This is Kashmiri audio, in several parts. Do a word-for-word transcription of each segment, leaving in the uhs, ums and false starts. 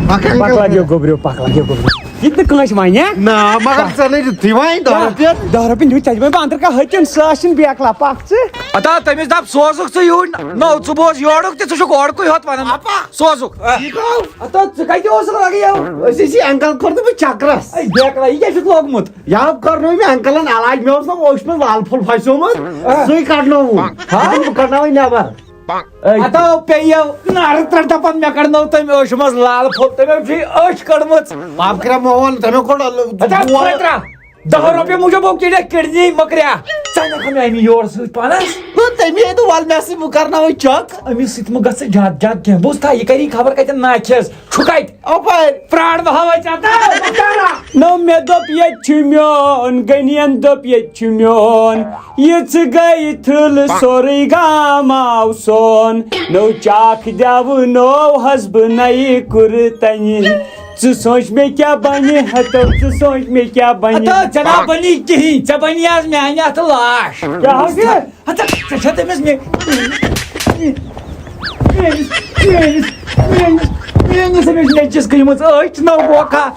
پکان پکھ لگیو گوٚبریو، پکھ لگیو گوٚبریو۔ یہِ تہِ نہٕ کٲنٛسہِ وَنہِ، ہا؟ نہ، مگر ژےٚ نَے دیُتُے وۄنۍ دَہ رۄپیہِ۔ دَہ رۄپیہِ دیُت ژےٚ، دِمَے بہٕ اَنٛدر کانٛہہ ۂٹِن ساس چھِنہٕ بیکلا پَکھ ژٕ۔ ہتا تٔمِس دَپ سوزُکھ ژٕ یوٗرۍ، نو ژٕ بوز یورُک تہِ، ژٕ چھُکھ اورکُے ہوت وَنان۔ اَپا۔ سوزُکھ۔ یہِ گوٚو۔ ہتا ژٕ کَتہِ اوسُکھ لَگان یَوٕ؟ أسۍ ٲسی انکل کوٚر تہٕ بہٕ چکرس۔ اے بیکلا، یہِ کیٛاہ چھُکھ لوگمُت؟ یَوٕ کرنوو مےٚ انکلن علاج، مےٚ اوس نہ اوٚش منٛز لال پھوٚل پھسیومُت، اۭں۔ سُے کڑنووُن۔ ہا؟ دوٚپُن، بہٕ کڑناوے نٮ۪بر۔ ہتو پیٚیو نارٕ ترٛٹھ دپان مےٚ کڑنو تٔمۍ ٲشہِ منٛز لال پھوٚل، تٔمۍ چھُے أچھ کٔڑمٕژ۔ پاپ کرا موہن، تٔمۍ کوٚڑ ال-، ہتا وول۔ پترا، دہ رۄپیہِ موٗجوٗب گوٚو کِڈنی مۄکریا۔ ژٕ نکھ مےٚ أمی یور سۭتۍ پانس۔ نہ، تٔمی ہے دوٚپ، وَلہٕ مےٚ سۭتۍ بہٕ کرناوے چیک۔ أمِس سۭتۍ مہٕ گژھ ژٕ زیادٕ زیادٕ کینٛہہ، بوٗزتھا؟ یہِ کری خبر کتٮ۪ن ناکھس۔ چھُ کتہِ؟ اپٲرۍ۔ پراڑ بہاوے ژےٚ تہٕ بہٕ کرا۔ نو مےٚ دوٚپ ییٚتہِ چھُ میون، غنین دوٚپ ییٚتہِ چھُ میون۔ یہِ ژٕ گٔے تھل سورُے گام آو سون۔ نو چاکھ دٮ۪وٕ نو حسبہٕ نَیہِ کُرتنہِ۔ ژٕ سونٛچ مےٚ کیٛاہ بنہِ ہتو، ژٕ سونٛچ مےٚ کیٛاہ بنہِ۔ ہتو، ژےٚ نا بنی کِہیٖنۍ، ژےٚ بنی آز میانہِ اَتھٕ لاش۔ کیٛاہ حظ چھُ؟ ہتا، ژےٚ چھا تٔمِس مے-، میٲنِس، میٲنِس، میٲنِس، میٲنِس أمِس نیٚچِس گٔمٕژ أچھ نہ ووکھا؟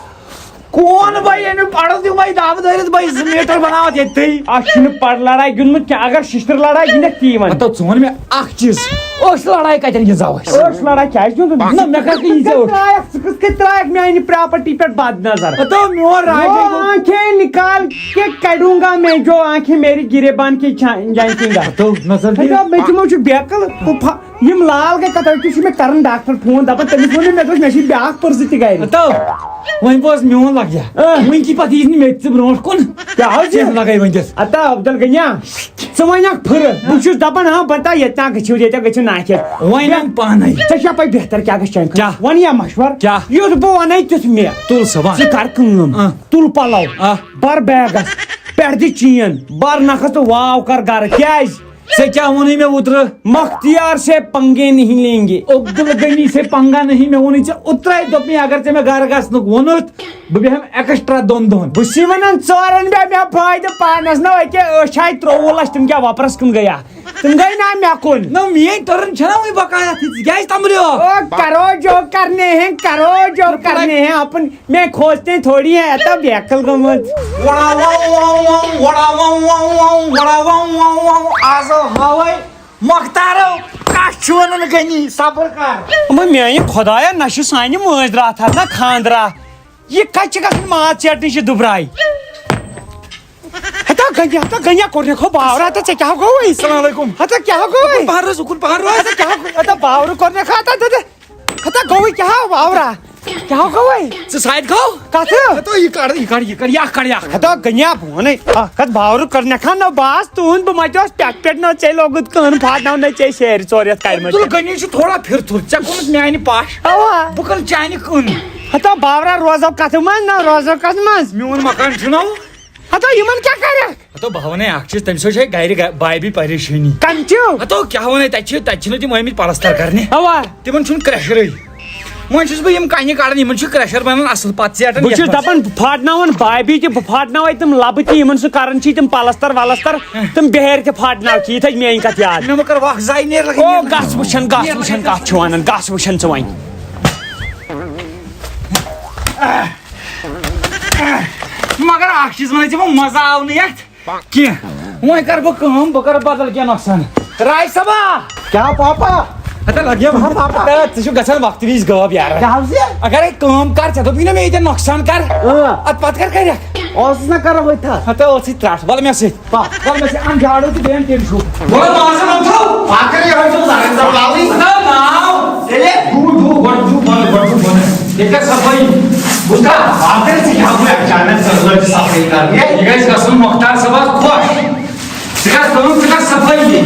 کون بھائی، ییٚلہِ مےٚ پَرُس دیُت بھائی دَب دٲرِتھ بھائی زٕ میٖٹر بَناوَتھ ییٚتھٕے۔ اَسہِ چھُنہٕ پَرٕ لڑایہِ گِنٛدمُت کینٛہہ، اگر شِشتٕر لڑایہِ گِنٛدٮ۪کھ تی وَن۔ ہتا، ژٕ وَن مےٚ اَکھ چیٖز، أچھ لڑایہِ کَتٮ۪ن گِنٛدو أسۍ؟ أچھ لڑایہِ کیٛازِ گِنٛدو نہٕ؟ نہ، مےٚ کَتھ کٔنۍ ییٖژاہ أچھ؟ ترٛایَکھ، ژٕ کِتھ کٔنۍ ترٛایَکھ میٛانہِ پراپرٹی پٮ۪ٹھ بد نظر؟ ہتا، میون راج وہ ہے گوٚو۔ آنکھیں نکال کے کڑوں گا میں جو آنکھیں میری گریبان کی چھا-، جھانکیں گا۔ ہتو، نظر دِ۔ ہتو، مےٚ تہِ ما چھُ بیکل؟ بہٕ پھا-، یِم لال گٔے کتھ، أکِس چھُ مےٚ کران ڈاکٹر فون، دپان تٔمِس ووٚن مےٚ، مےٚ دوٚپ مےٚ چھُ بیٛاکھ پٔرزٕ تہِ گرِ۔ ہتو، وۄنۍ بوز میون لگیا۔ اۭں۔ وٕنۍ کی پتہٕ یی نہٕ مےٚ تہِ ژٕ برونٛٹھ کُن۔ کیٛاہ حظ یہِ؟ ژےٚ لگے وٕنکیٚس۔ ہتا عبدل غنیا، ژٕ وۄنۍ اکھ پھٕرٕ۔ بہٕ چھُس دپان، ہاں، بہٕ تا ییٚتہِ نا گٔژھِو، ییٚتہِ گٔژھِو ناکھِ۔ وۄنۍ نہ پانے۔ ژےٚ چھا پَے بہتر کیٛاہ گژھِ چانہِ خٲطرٕ؟ کیٛاہ؟ وَن یا مشور۔ کیٛاہ؟ یُتھ بہٕ وَنے تیُتھ مےٚ۔ تُل سا وَن۔ ژٕ کر کٲم۔ آ۔ تُل پَلو۔ آ۔ بَر بیگَس۔ پٮ۪ٹھ دِ چین۔ بَر نَکھَس تہٕ واو کر گرٕ۔ کیٛازِ؟ ژےٚ کیٛاہ ووٚنُے مےٚ اوترٕ؟ مختیار سے پنگے نہیں لیں گے۔ عبدالغنی سے پنگا نہیں، مےٚ ووٚنُے ژےٚ اوترَے، دوٚپ مےٚ اگر ژےٚ مےٚ گرٕ گژھنُک ووٚنُتھ، بہٕ بیٚہمہٕ extra دۄن دۄہَن۔ بہٕ چھُسے وَنان ژورَن مےٚ، مےٚ فٲیدٕ پانَس نہ، أکیٛاہ أچھ آے ترٛۆوُہ لَچھ، تِم کیٛاہ وۄپرَس کُن گٔیا؟ تِم گٔے نا مےٚ کُن۔ نہ، میٲنۍ turn چھَنا وۄنۍ بقایا، ژٕ کیٛازِ تَمبریو؟ او، کرو جو کرنے ہیں، کرو جو کرنے ہیں، اپن میں کھوجتے ہیں تھوڑی ہیں، ایتا بیکل گوٚمُت۔ وڑا واو واو واو، وڑا واو واو واو، وڑا واو واو واو، آز ہاوے مۄختارو کَس چھُ وَنان غنی، صبر کر۔ وۄنۍ میٛانہِ خۄدایا، نہ چھِ سانہِ مٲنٛزۍ راتھ نہ خانٛدرا، یہِ کَتہِ چھِ گژھان ماز ژیٹنہِ چھِ دُبراے۔ ہتا گنڈیا، ہتا گنڈیا کوٚر نہ کھو باورا، ہتا ژےٚ کیٛاہ گوٚوُے؟ السلام علیکم۔ ہتا کیٛاہ گوٚوُے؟ اُکُن پہن روز، اُکُن پہن روز۔ ہتا کیٛاہ گوٚو؟ ہتا باورٕ کوٚر نہ کھا، ہتا دَدٕ۔ ہتا گوٚوُے کیٛاہ باورا؟ کیٛاہ گوٚوُے؟ ژٕ سایڈ گوٚو؟ کتھ؟ ہتا یہِ کڑ، یہِ کڑ، یہِ کڑ، یہِ کڑ، یہِ اکھ کڑ، یہِ اکھ۔ ہتا گنڈیا بہٕ ونے، اکھ کتھ باورٕ کوٚر نہ کھا نہ باس، تُہُنٛد بہٕ متیوس پٮ۪ٹھ پٮ۪ٹھ نہ ژےٚ لوگُت کٲن پھاٹناو نہ ژےٚ سیرِ ژور یتھ کڑِ مےٚ۔ عبدالغنی چھُ تھوڑا پھِرتھُر، ژےٚ کوٚرُتھ میانہِ پاش۔ اوا۔ بہٕ کَرٕ چانہِ کٲم۔ ہتا باورا روزو کتھٕ منٛز نہ روزو کتھٕ منٛز۔ میون مکان چھُنو۔ ہتو یِمن کیٛاہ کرکھ؟ ہتو بہٕ ونے اکھ چیٖز، تٔمِس چھے گرِ گا-، بایبی پریشٲنی۔ کم چھِو؟ ہتو کیٛاہ ونے، تتہِ چھِ، تتہِ چھِنہٕ تِم ٲمٕتۍ پلستر کرنہِ۔ اوا۔ تِمن چھُنہٕ کرٛیشرٕے۔ وۄنۍ چھُس بہٕ یِم کنہِ کڑان، یِمن چھُ کرٛیشر بنان اصٕل پتہٕ ژیٹان بہٕ یتھ چھُس منٛز۔ دپان بہٕ پھاٹناوان بایبی تہِ، بہٕ پھاٹناوے تِم لبہٕ تہِ، یِمن سُہ کران چھِ تِم پلستر ولستر، تِم بہرِ تہِ پھاٹناو، ٹھیٖک تھٲے میٲنۍ کتھ یاد۔ مےٚ مہ کر وکھ زاے، نیر لگے، او نیر لگے۔ گژھ وٕچھن، گژھ وٕچھن کتھ چھُ ونان، گژھ وٕچھن ژٕ وۄنۍ۔ مگر اکھ چیٖز ونے ژےٚ، وۄنۍ مزٕ آو نہٕ یتھ کینٛہہ۔ وۄنۍ کرٕ بہٕ کٲم، بہٕ کرٕ بدل کینٛہہ نۄقصان۔ راے صٲبا! کیٛاہ پاپا؟ ہتا لگیا ہا پاپا۔ ہتا ژٕ چھُکھ گژھان وقتہٕ وِزِ غٲب یارا۔ کیٛاہ حظ یہِ؟ اگرے کٲم کر، ژےٚ دوٚپُے نہ مےٚ ییٚتٮ۪ن نۄقصان کر۔ اۭں۔ اتھ پتہٕ کر کرکھ؟ اوسُس نہ کران وۄنۍ تھا۔ ہتا ٲسٕے ترٛٹھ، ول مےٚ سۭتۍ۔ پا، ول مےٚ سۭتۍ، ان جاڑو تہٕ بیٚیہِ ان ٹِشوٗ۔ ول مازٕ روٚنتھو۔ پاکر یہِ حظ چھُ زنٛگن زنٛگن لاگٕنۍ۔ ہتا ناو۔ تیٚلہِ؟ ڈوٗ، ڈوٗ، گۄڈٕ ڈوٗ بۄنہٕ، گۄڈٕ ڈوٗ بۄنہٕ۔ ییٚتہِ کر صفٲیی؟ بُتھا، اکھ گژھِ کیٛاہ گوٚو اچانک ضروٗرت چھِ صفٲیی کرٕنۍ۔ یہِ گژھِ گژھُن مۄختار صٲبَس خۄش۔ ژٕ کر کٲم، ژٕ کر صفٲیی۔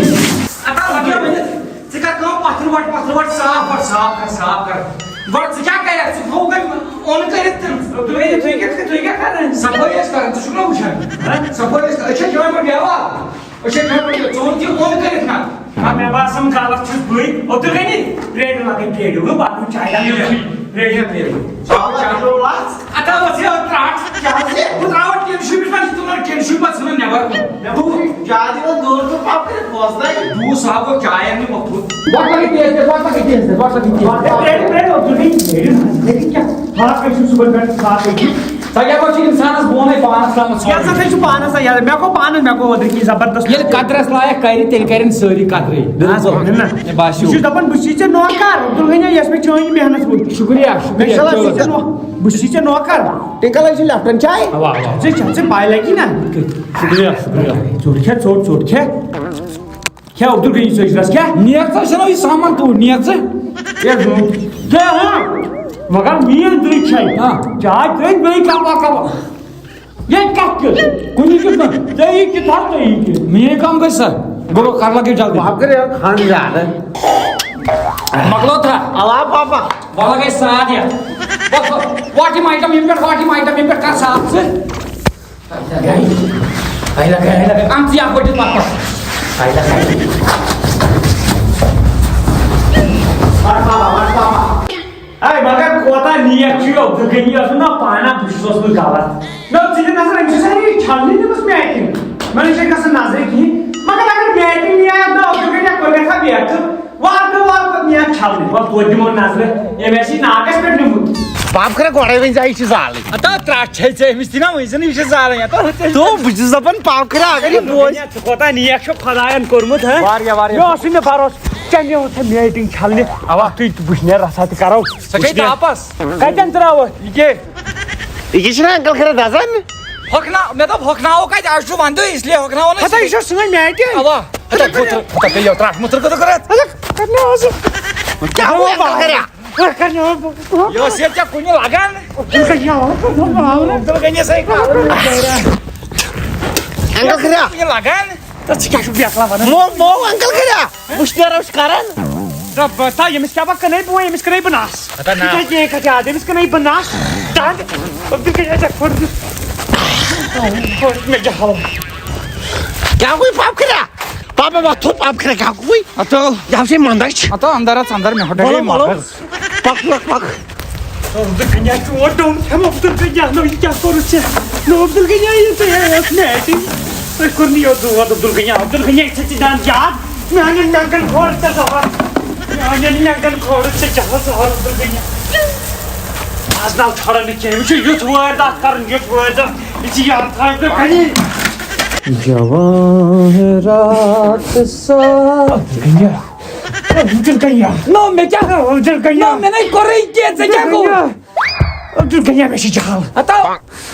اَتھ ہا لَگیو ؤنِتھ۔ ژٕ کر کٲم، پَتھر وَٹ، پَتھر وَٹ، صاف کر، صاف کر، صاف کر۔ گۄڈٕ ژٕ کیٛاہ کَرَکھ؟ ژٕ تھوٚوُکھ أمۍ اوٚن کٔرِتھ تِم۔ تُہۍ ؤنِو، تُہۍ کیٛاہ، تُہۍ کیٛاہ کَران؟ صفٲیی ٲسۍ کَران، ژٕ چھُکھ نہ وٕچھان؟ ہہ؟ صفٲیی ٲسۍ کَران، أسۍ چھا کھٮ۪وان پَتہٕ بیٚہوان؟ أسۍ چھا کھٮ۪وان پَتہٕ، ژٕ وَن تہِ اوٚن کٔرِتھ نہ۔ آ، مےٚ باسان غلط چھُس بٕے۔ اوترٕ گٔے نہٕ برٛیڈ لَگٕنۍ برٛیڈِ، ہُہ بَتہٕ چاے لَگٕنۍ۔ بیٚیہِ کیٛاہ ترٛیٚیِم؟ چلو، چلو، لَژھ۔ اَتھ ہا ٲس یہِ ترٛٹھ۔ کیٛاہ حظ یہِ؟ بہٕ ترٛاوَتھ ٹِن شوٗبِتھ، وۄنۍ چھِ تُلان ٹِن شوٗبِتھ، ژھٕنان نٮ۪بَر۔ مےٚ دوٚپ، زیادٕ یِوان دورٕ تہٕ پَتہٕ کٔرِتھ بوزنَے۔ دوٗر صاحب گوٚو چاے اَننہِ مۄکھوٗت۔ وۄتھ لَگہِ تیز، تیز، وۄتھ لَگہِ تیز، تیز، وۄتھ لَگہِ تیز۔ وۄتھ لَگہِ تیز، تیز، وۄتھ لَگہِ تیز۔ تیٚلہِ کیٛاہ؟ باقٕے چھُ صُبحن پٮ۪ٹھ باقٕے چھُ۔ ژےٚ کیٛاہ پَتہٕ چھُ اِنسانَس بونَے پانَس تامَتھ کیٛاہ سورُے؟ سا چھُ پانَس تام یاد؟ مےٚ گوٚو پانَس، مےٚ گوٚو أدرٕ کِنۍ زبردست۔ ییٚلہِ قدرَس لایق کَرِ، تیٚلہِ کَرن سٲری قدرٕے۔ نہ، بِلکُل۔ نہ، نہ۔ مےٚ باسیٚو۔ بہٕ چھُس دَپان، بہٕ چھُس ژےٚ نوکر، عبدالغنی، یۄس مےٚ چٲنۍ محنت وٕچھ۔ شُکریہ، مےٚ شُکریہ، چھےٚ لَگان چلو۔ ژےٚ نو-، بہٕ چھُس ژےٚ نوکر۔ تِنکَل، أسۍ چھِ لیفٹن چاے۔ اَوا، اَوا۔ ژےٚ چھےٚ، ژےٚ پَے لَگی نہ؟ ژٕ کھےٚ، ژوٚٹ کھےٚ، ژوٚٹ کھےٚ۔ کھےٚ عبدالغنی ژٕ أجرَس کھےٚ۔ نیر ژٕ، أسۍ اَنو یہِ سامان توٗرۍ، نیر ژٕ۔ ہے، ہُم۔ ہے، ہُم۔ مگر میٛٲنۍ دٕے چھے۔ ہاں۔ چاے ترٛٲوِتھ بیٚیہِ کَپا کَپا۔ ییٚتہِ کَتھ کیُتھ؟ کُنہِ کیُتھ نہٕ۔ ژےٚ یی کیُتھ ہا، ژےٚ یی کیُتھ۔ میٛٲنۍ کٲم گٔے سۄ۔ گوٚو کَر لَگے جلدی۔ بَب کَرے خان زیادٕ۔ مۄکلو تھا۔ علاوٕ پاپا۔ وَلہٕ گٔے ساتھ یَتھ۔ وَ-، وَ-، واٹ یِم آیٹَم یِم پٮ۪ٹھ، واٹ یِم آیٹَم یِم پٮ۪ٹھ کَر صاف ژٕ۔ آیہِ لَگے، آیہِ لَگے، آیہِ لَگے۔ اَن ژٕ یَپٲرۍ دیُت پَتہٕ۔ آیہِ لَگے۔ وَٹ پاپا، وَٹ پاپا۔ اے، مگر کوتاہ نیک چھُ یہِ عبدالغنی، اوس نہ پانہ، بہٕ چھُس اوسمُت غلط۔ مےٚ اوس ژٕ تہِ نظر، أمِس چھِ سارے چھلنہِ نِمٕژ میٹِنٛگ۔ مےٚ نہ چھےٚ گژھان نظرِ کِہیٖنۍ۔ مگر اگر میٹِنٛگ نِیایَتھ نہ عبدالغنی، کوٚر مےٚ کھا بیٹھٕ۔ وارٕ کارٕ، وارٕ کارٕ نِیَتھ چھلنہِ۔ وَلہٕ توتہِ دِمو نظرِ، ییٚمہِ آسہِ یہِ ناکَس پٮ۪ٹھ نیوٗمُت۔ پاپہٕ کَرا گۄڈَے وۄنۍ زِ یہِ چھِ زالٕنۍ۔ ہتا ترٛٹھ چھے ژےٚ أمِس تہِ نا وۄنۍ زَن یہِ چھِ زالٕنۍ۔ ہتا ہُتہِ تو بہٕ چھُس دَپان پاپہٕ کَرا اگر یہِ بوزِ۔ ژٕ کوتاہ نیک چھُکھ خۄدایَن کوٚرمُت، ہہ؟ واریاہ، واریاہ۔ مےٚ اوسُے نہٕ بَروسہٕ۔ ژےٚ نِیوتھ مےٚ میٹِنٛگ چھلنہِ۔ اَوا۔ تُہۍ تہِ، بہٕ چھُس نیران رَژھا تہِ کَرو۔ سۄ گٔے وٕچھنہِ۔ تاپَس۔ کَتٮ۪ن ترٛاوَتھ؟ یہِ کیٛاہ؟ یہِ چھِنہ انکل خیرت دَزان؟ ہۄکھناو، مےٚ دوٚپ ہۄکھناوو کَتہِ؟ آز چھُ وَندٕ، اس لیے ہۄکھناوو نہٕ أسۍ۔ ہتا، یہِ چھا سٲنۍ میٹِنٛگ؟ اَوا۔ ہتا، مُتر، ہتا، پیٚیو ترٛٹھ مُتر کٔدٕل کٔرِتھ۔ ہتا، کَرنہِ آز۔ کیٛاہ گوٚو انکل خیرا؟ ہۄکھناو۔ یہِ اوس ییٚتہِ ژےٚ کُنہِ لَگان؟ عبدالغنی، عبدالغنی سۭتۍ کَرُن۔ انکل خیرا؟ کُنہِ لَگان؟ تہٕ ژٕ کیٛاہ چھُکھ بیکلا وَنان؟ مو، مو، انکل خیرا؟ وٕچھ نیرو چھِ کران۔ دَپ، بہٕ تھاو، ییٚمِس کیٛاہ بہٕ کٕنَے بہٕ، ییٚمِس کٕنَے بہٕ نَس۔ ہتا نا۔ یہِ کیٛاہ، یہِ کَتہِ آو؟ ییٚمِس کٕنَے بہٕ نَس۔ دَنٛد۔ عبدالغنی، ژےٚ کھوٚت۔ کھوٚت مےٚ جہل۔ کیٛاہ گوٚو پاپہٕ خیرا؟ پاپا، وۄتھ تھوٚد پاپہٕ خیرا، کیٛاہ گوٚو؟ ہتا۔ یہِ ہسا چھِ مَندَچھ۔ ہتا اَندَر اَژ، اَندَر مےٚ ہۄٹے وَلہٕ، گٔے وَلہٕ۔ مَغٕز۔ پَک، پَک، پَک۔ عبدالغنی، چون ڈوٚم کھٮ۪مہٕ عبدالغنی، نو، یہِ کیٛاہ کوٚرُتھ ژےٚ؟ نو عبدالغنی، یہِ ژےٚ ٲس میٹِنٛگ۔ تُہۍ کوٚر نہٕ یہِ دود عبدالغنی، عبدالغنی، ژےٚ چھِ دَنٛد یاد۔ میٛانٮ۪ن ننٛگن کھولُتھ ژےٚ زہر۔ میٛانٮ۪ن ننٛگن کھولُتھ ژےٚ کیٛاہ زہر عبدالغنی۔ آز ناو چھۄڑن نہٕ کینٛہہ، أمِس چھُ یُتھ وٲرۍ دَتھ کَرُن، یُتھ وٲرۍ دَتھ۔ یہِ چھِ یاد تھاوٕنۍ عبدالغنی۔ جواہرات سا۔ عبدالغنی۔ عبدالغنی۔ نو، مےٚ کیٛاہ؟ عبدالغنی۔ نو، مےٚ نَے کوٚرُے کینٛہہ، ژےٚ کیٛاہ گوٚو؟ عبدالغنی، مےٚ چھِ جہل۔ ہتا،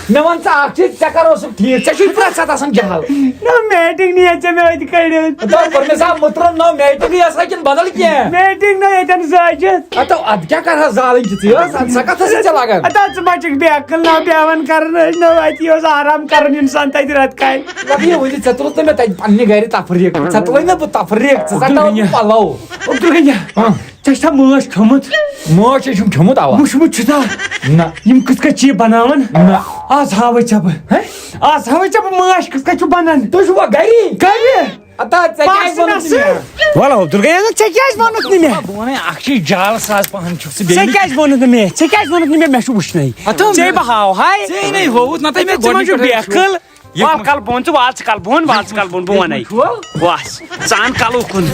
مےٚ وَن ژٕ اَکھ چیٖز، ژےٚ کَر اوسُکھ ٹھیٖک؟ ژےٚ چھُے پرٛٮ۪تھ ساتہٕ آسان جہل۔ نہ، میٹِنٛگ نِیَتھ ژےٚ مےٚ أتۍ کٔڑِتھ۔ ہتا، کوٚر مےٚ سا مُترُن، نو میٹِنٛگٕے ٲسا کِنہٕ بدل کینٛہہ؟ میٹِنٛگ نہ ییٚتٮ۪ن زٲجِتھ۔ ہتا، اَدٕ کیٛاہ کَرٕ ہا زالٕنۍ کِژٕے ٲس؟ اَدٕ سۄ کَتھ ٲسٕے ژےٚ لَگان؟ ہتا، ژٕ ما چھُکھ بے عقل، نہ بیٚہوان کَران ٲسۍ، نہ اَتی اوس آرام کَران اِنسان تَتہِ رٮ۪تہٕ کالہِ۔ وۄنۍ یہِ ؤنِتھ، ژےٚ تُلُتھ نہٕ مےٚ تَتہِ پنٛنہِ گرِ تفریٖق، ژےٚ تُلے نہٕ بہٕ تفریٖق، ژٕ ژَٹاو عبدالغنی۔ پَلو۔ عبدالغنی۔ ہاں۔ ژےٚ چھا مٲنٛچھ کھیوٚمُت؟ مٲنٛچھ ہے چھُم کھیوٚمُت، اَوا۔ وٕچھمُت چھُتھا؟ نہ۔ یِم کِتھ کٔنۍ چھِ یہِ بناوان؟ نہ۔ آز ہاوَے ژےٚ بہٕ۔ ہے؟ آز ہاوَے ژےٚ بہٕ مٲنٛچھ کِتھ کٔنۍ چھُ بنان۔ تُہۍ چھِوا گری؟ گری؟ اَتا ژےٚ پَکھ کیٛازِ ژٕ ووٚنُتھ مےٚ نہٕ سۭتۍ؟ مےٚ؟ وَلہٕ عبدالغنی، ژےٚ کیٛازِ ووٚنُتھ نہٕ مےٚ؟ بہٕ وَنَے اَکھ چیٖز، جال ساز پَہَن چھُکھ ژٕ بیٚیہِ ژےٚ نہٕ کیٛازِ ووٚنُتھ نہٕ مےٚ؟ ژےٚ کیٛازِ ووٚنُتھ نہٕ مےٚ؟ مےٚ چھُ وٕچھنَے۔ ہَتہٕ ژےٚ بہٕ ہاوہَے۔ ژےٚ نے ہووُتھ، نَتہٕ مےٚ ژٕ ما چھُکھ گۄڈٕنِکۍ پٮ۪ٹھ بے عقل؟ یہِ وال کَلہٕ بۄن ژٕ، وال ژٕ کَلہٕ بۄن، وال ژٕ کَلہٕ بۄن، بہٕ وَنَے۔ چھُوا؟ وَس، ژٕ اَن کَلہٕ اُکُن۔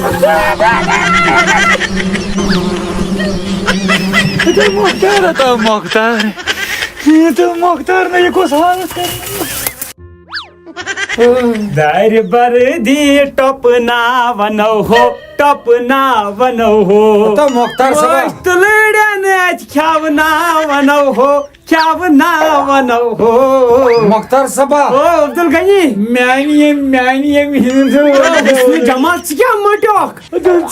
ہتو مۄختار، ہتو مۄختار۔ ہتو مۄختار، نہ یہِ کۄس حالت کَرِ؟ دارِ بردی ٹۄپہٕ نا وَنو ہو، ٹۄپہٕ نا وَنو ہو۔ ہتو مۄختار صٲبا۔ گوشتہٕ لٔڑٮ۪ن اَتہِ کھٮ۪و نا وَنو ہو۔ کیٛاہ وَنو، وَنو ہو۔ مۄختار صٲبا۔ او عبدالغنی۔ میٛانہِ ییٚمہِ، میٛانہِ ییٚمہِ ہِنٛدۍ۔ او حسنِ جمال، ژٕ کیٛاہ مۄٹیوکھ؟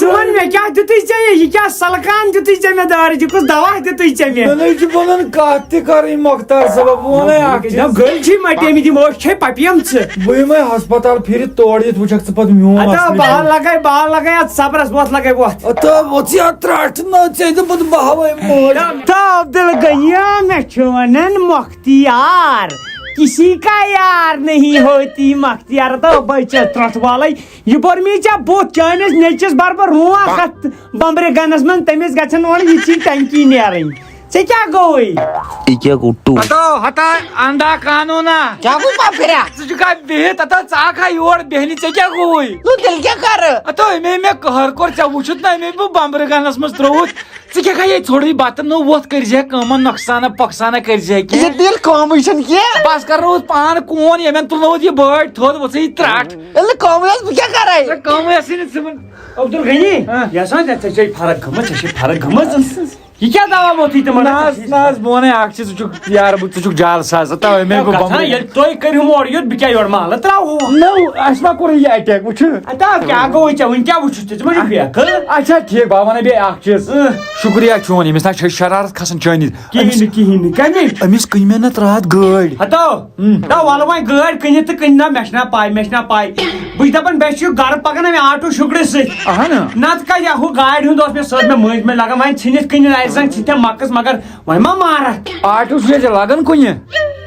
ژٕ وَن مےٚ، کیٛاہ دیُتُے ژےٚ یہِ؟ یہِ کیٛاہ سَلکان دیُتُے ژےٚ مےٚ دٲرِتھ؟ یہِ کُس دوا دیُتُے ژےٚ مےٚ؟ مےٚ نَے چھُ پَنُن کَتھ تہِ کَرٕنۍ، مۄختار صٲبا۔ بہٕ وَنَے اَکھ چیٖز۔ نہ، گٔلۍ چھِ مَٹیمٕتۍ، یِمو أچھ چھے پَپیمژٕ۔ بہٕ یِمَے ہسپتال پھِرِ، تورٕ یِتھ وٕچھَکھ ژٕ پَتہٕ میون اَدا، اَصلی بہٕ ہا لَگَے، بہٕ ہا لَگَے اَتھ صبرَس، وۄتھ لَگَے وۄتھ۔ اَدا، وۄتھ ژٕ اَتھ ترٛٹھ نہ، ژےٚ دوٚپُتھ بہٕ ہاوَے مٲلۍ۔ تہٕ عبدالغنی، مےٚ چھُ وَنان مۄختیار، کسی کا یار نہیں ہوتی مۄختیار۔ تہٕ بہٕ چھَس ترٛٹھ والَے۔ یہِ بوٚر مےٚ ژےٚ بُتھ، چٲنِس نیٚچِس بَرٕ بہٕ رونٛٹھ اَتھ بَمبرِ گَنَس منٛز، تٔمِس گژھن وَنٕنۍ یہِ ژھٕنہِ ٹنکی نیرٕنۍ۔ ژےٚ کیٛاہ گوٚوُے؟ یہِ کیٛاہ گوٚو ٹوٗ؟ ہتو، ہتا، انڈا قانوٗنا۔ کیٛاہ گوٚو پاپریا؟ ژٕ چھُکھا بِہِتھ؟ ہتا، ژٕ آکھا یور بیٚہنہِ، ژےٚ کیٛاہ گوٚوُے؟ نو، تیٚلہِ کیٛاہ کَرٕ؟ ہتو، أمۍ مےٚ قہر کوٚر، ژےٚ وُچھُتھ نا أمۍ مےٚ بہٕ بمبرٕ گنس منٛز ترٛووُتھ۔ ژٕ کیٛاہ کھا یے ژھوٚٹٕے بتہٕ؟ نو وۄتھ کٔرۍ زِ کٲمہ، نۄقصانہ پۄقصانہ کٔرۍ زِ کینٛہہ۔ ژےٚ تیٚلہِ کٲمٕے چھَنہٕ کینٛہہ۔ بس کر روٗد پان کون، ییٚمٮ۪ن تُلنووُتھ یہِ بٲٹۍ تھوٚد، وۄژٕے یہِ ترٛٹھ۔ ییٚلہِ نہٕ کٲمٕے ٲس، بہٕ کیٛاہ کَرَے؟ ژےٚ کٲمٕے ٲسٕے نہٕ ژٕ وَن۔ عبدالغنی، ہاں۔ یَس وَن ژےٚ، ژےٚ چھے فرق گٔمٕژ، ژےٚ چھے فرق گٔمٕژ۔ یہِ کیٛاہ دوا ووتھُے تِمن؟ نہ حظ، نہ حظ، بہٕ وَنَے اَکھ چیٖز، ژٕ چھُکھ یار، بہٕ، ژٕ چھُکھ جعل ساز، تَوَے مےٚ گوٚو گژھان، بمبرٕ۔ ییٚلہِ تُہۍ کٔرِو مورٕ یوت، بہٕ کیٛاہ یورٕ محلہٕ ترٛاوٕ؟ نو، اَسہِ ما کوٚر یہِ attack، وٕچھِو۔ اَدٕ کیٛاہ گوٚو ژےٚ؟ وٕنہِ کیٛاہ وٕچھُتھ ژےٚ؟ ژٕ ما چھُکھ بیکھٕ؟ اچھا، ٹھیٖک، بہٕ وَنَے بیٚیہِ اَکھ چیٖز۔ اۭں۔ شُکریہ چون، أمِس نہ چھِ شرارت کھسان چٲنِس۔ کِہیٖنۍ نہٕ، کِہیٖنۍ نہٕ، کَمِچ؟ أمِس کٕنۍ مےٚ نَتہٕ راتھ گٲڑۍ۔ ہَتو، ہُم۔ نہ، وَلہٕ وۄنۍ گٲڑۍ کٕنِتھ تہٕ کٕنہِ نہ، مےٚ چھِنہ پَے، مےٚ چھِنہ پَے۔ بہٕ چھُس دَپان، مےٚ چھُ یہِ گَرٕ پَکان اَمہِ آٹوٗ شُکرِ سۭتۍ۔ اَہَن۔ نَتہٕ کَتہِ ہا ہُہ گاڑِ ہُنٛد اوس مےٚ سۭتۍ، مےٚ مٔنٛزۍ مٔنٛزۍ لَگان، وۄنۍ ژھٕنِتھ کٕنہِ اَسہِ زَن ژھٕنتھ مۄکٕس، مگر وۄنۍ ما مارَکھ؟ آٹوٗ چھُ ییٚتہِ لَگان کُنہِ؟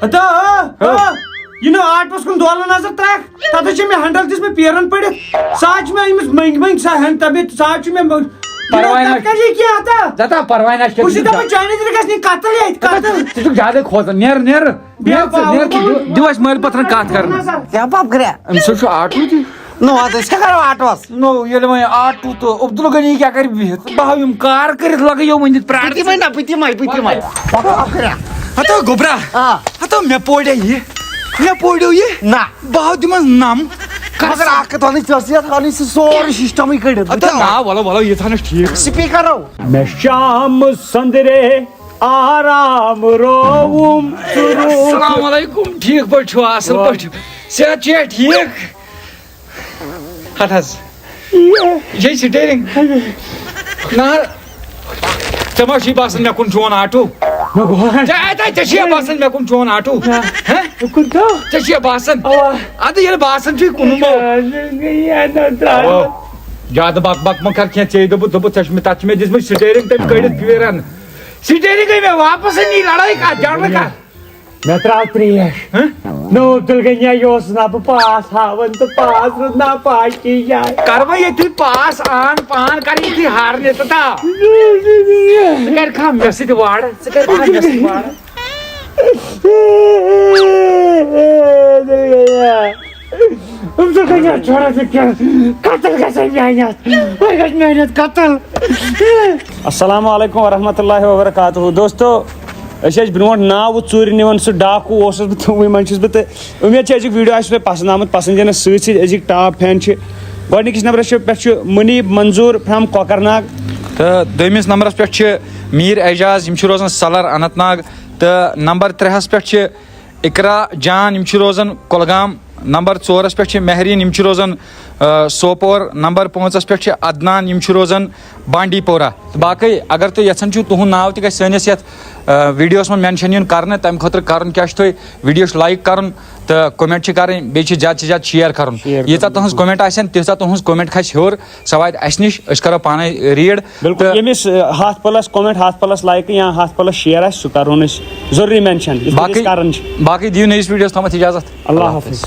ہَتو، ہو۔ ہو۔ یہِ نہٕ آٹوَس کُن دولہٕ نظر ترٛکھ، تَتھ حظ چھِ مےٚ ہٮ۪نٛڈَل دِژمٕژ پیرَن پٔڑِتھ۔ سُہ حظ چھُ مےٚ أمِس مٔنٛگۍ مٔنٛگۍ سۄ ہٮ۪نٛڈ تَمہِ، سُہ حظ چھُ مےٚ مٔنٛگۍ-، یہِ نہٕ پَرواے نہ تَتھ کَتھ یہِ کینٛہہ ہَتہ۔ زَتا پَرواے نہ چھُ بہٕ چھُس دَپان، چانہِ دِلہِ گژھِ نہٕ قتل ییٚتہِ، قتل۔ ژٕ چھُکھ زیادَے کھوژان، نیر، نیر۔ بے نیر ژٕ، نیر ژٕ، باوُل۔ دِ-، دِ اَسہِ مٲلۍ پَتھرَن کَتھ کَرنَس۔ نظر۔ کیٛاہ پَپ کرے؟ أمِس حظ چھُ آٹوٗ تہِ۔ نو، اَدٕ أسۍ کیٛاہ کَرو آٹوَس؟ نو، ییٚلہِ وۄنۍ آٹوٗ تہٕ عبدالغنی کیٛاہ کَرِ بِہِتھ؟ بہٕ ہاوٕ یِم کار کٔرِتھ لَگہٕ یِمو ؤنِتھ پرٛاٹھ۔ بہٕ تہِ وَنہٕ نا، بہٕ تہِ وَنہٕ، بہٕ تہِ وَنہٕ۔ پَپ کرے۔ ہَتو گوٚبرا۔ آ۔ ہَتو مےٚ پوریو یہِ۔ مےٚ پوریو یہِ۔ نہ۔ بہٕ ہاوٕ تِمَن نَم۔ مگر اَکھ کَتھ وَنٕے، ژےٚ ٲسٕے یَتھ وَنٕنۍ سُہ سورُے system-ٕے کٔڑِتھ۔ ہَتو نا، وَلہٕ، وَلہٕ، یہِ تھاونَس ٹھیٖک۔ Speaker-و۔ مےٚ شام سٔنٛدرے آرام رووُم ژٕ روٗد۔ السلام علیکم، ٹھیٖک پٲٹھۍ چھِوا؟ اَصٕل پٲٹھۍ چھِو؟ صحت چھُیا ٹھیٖک؟ ہَتھ حظ۔ یہِ چھِ steering۔ نہ، ژےٚ ما چھُے باسان مےٚ کُن چون آٹوٗ؟ مےٚ گوٚو۔ ژےٚ، اَتہِ، ژےٚ چھُیا باسان مےٚ کُن چون آٹوٗ؟ نہ۔ ہہ؟ مےٚ کُن تو۔ ژےٚ چھُیا باسان؟ اَوا۔ اَدٕ ییٚلہِ باسان چھُے کُنُے گوٚو۔ اَوا۔ زیادٕ بک بک مہ کر کینٛہہ، ژےٚ دوٚپُتھ، دوٚپُتھ، ژےٚ چھُ مےٚ، تَتھ چھُ مےٚ دِژمٕژ steering تٔمۍ کٔڑِتھ پھیران۔ Steering گٔے مےٚ واپس، نی لڑٲے کتھ، جھگڑٕ کتھ؟ مےٚ ترٛاو ترٛیش۔ ہہ؟ نو عبدالغنی، یہِ اوس نہ بہٕ پاس ہاوان تہٕ پاس روٗد نہ پاس کی جاے۔ کر وۄنۍ ییٚتھی پاس آن پان، کر ییٚتھی ہارنہِ تہٕ تا۔ ژٕ کر کھا مےٚ سۭتۍ وارٕ، ژٕ کر کھا مےٚ سۭتۍ وارٕ۔ عبدالغنی، چھوڑا ژٕ کیٛاہ؟ قتل گژھِ میانہِ اَتھٕ۔ وۄنۍ گژھِ میانہِ اَتھٕ قتل۔ السلام علیکم ورحمۃ اللہ وبرکاتہ۔ دوستو، أسۍ ٲسۍ برونٛٹھ ناوٕ ژوٗرِ نِوان، سُہ ڈاکوٗ اوسُس بہٕ تہٕ وٕنۍ منٛز چھُس بہٕ، تہٕ اُمید چھِ أزیُک video آسہِ تۄہہِ پسنٛد آمُت۔ پسنٛد یِنَس سۭتۍ سۭتۍ أزِکۍ top fan چھِ۔ گۄڈٕنِکِس نمبرَس چھِ، پٮ۪ٹھ چھُ مُنیٖب منظوٗر from کۄکرناگ۔ تہٕ دوٚیمِس نمبرَس پٮ۪ٹھ چھِ میٖر اعجاز، یِم چھِ روزان سَلَر اننت ناگ۔ تہٕ نمبر ترٛےٚ ہَس پٮ۪ٹھ چھِ اقرا جان، یِم چھِ روزان کۄلگام۔ نمبر ژورَس پٮ۪ٹھ چھِ مہریٖن، یِم چھِ روزان، آ، سوپور۔ نمبر پانٛژَس پٮ۪ٹھ چھِ عدنان، یِم چھِ روزان بانڈی پورہ۔ تہٕ باقٕے اگر تُہۍ یَژھان چھِو تُہُنٛد ناو تہِ گژھِ سٲنِس یَتھ، آ، videoَس منٛز mention یُن کرنہٕ، تَمہِ خٲطرٕ کَرُن کیٛاہ چھُ تۄہہِ؟ Videoَس like کَرُن تہٕ comment چھِ کَرٕنۍ، بیٚیہِ چھِ زیادٕ سے زیادٕ share کَرُن۔ Share ییٖژاہ کَرُن، تُہٕنٛز بِلکُل۔ Comment آسن، تیٖژاہ تُہٕنٛز comment کھسہِ ہیوٚر، سۄ واتہِ اَسہِ نِش، أسۍ کَرو پانَے read۔ بِلکُل، تہٕ ییٚمِس، آ، ہَتھ plus comment، ہَتھ plus like یا ہَتھ plus share آسہِ، سُہ کَرون أسۍ ضروٗری mention، یِتھ پٲٹھۍ أسۍ باقٕے، کَران چھِ۔ باقٕے دِیِو نٔیِس videoَس تامَتھ اِجازت۔ اللہ حافظ۔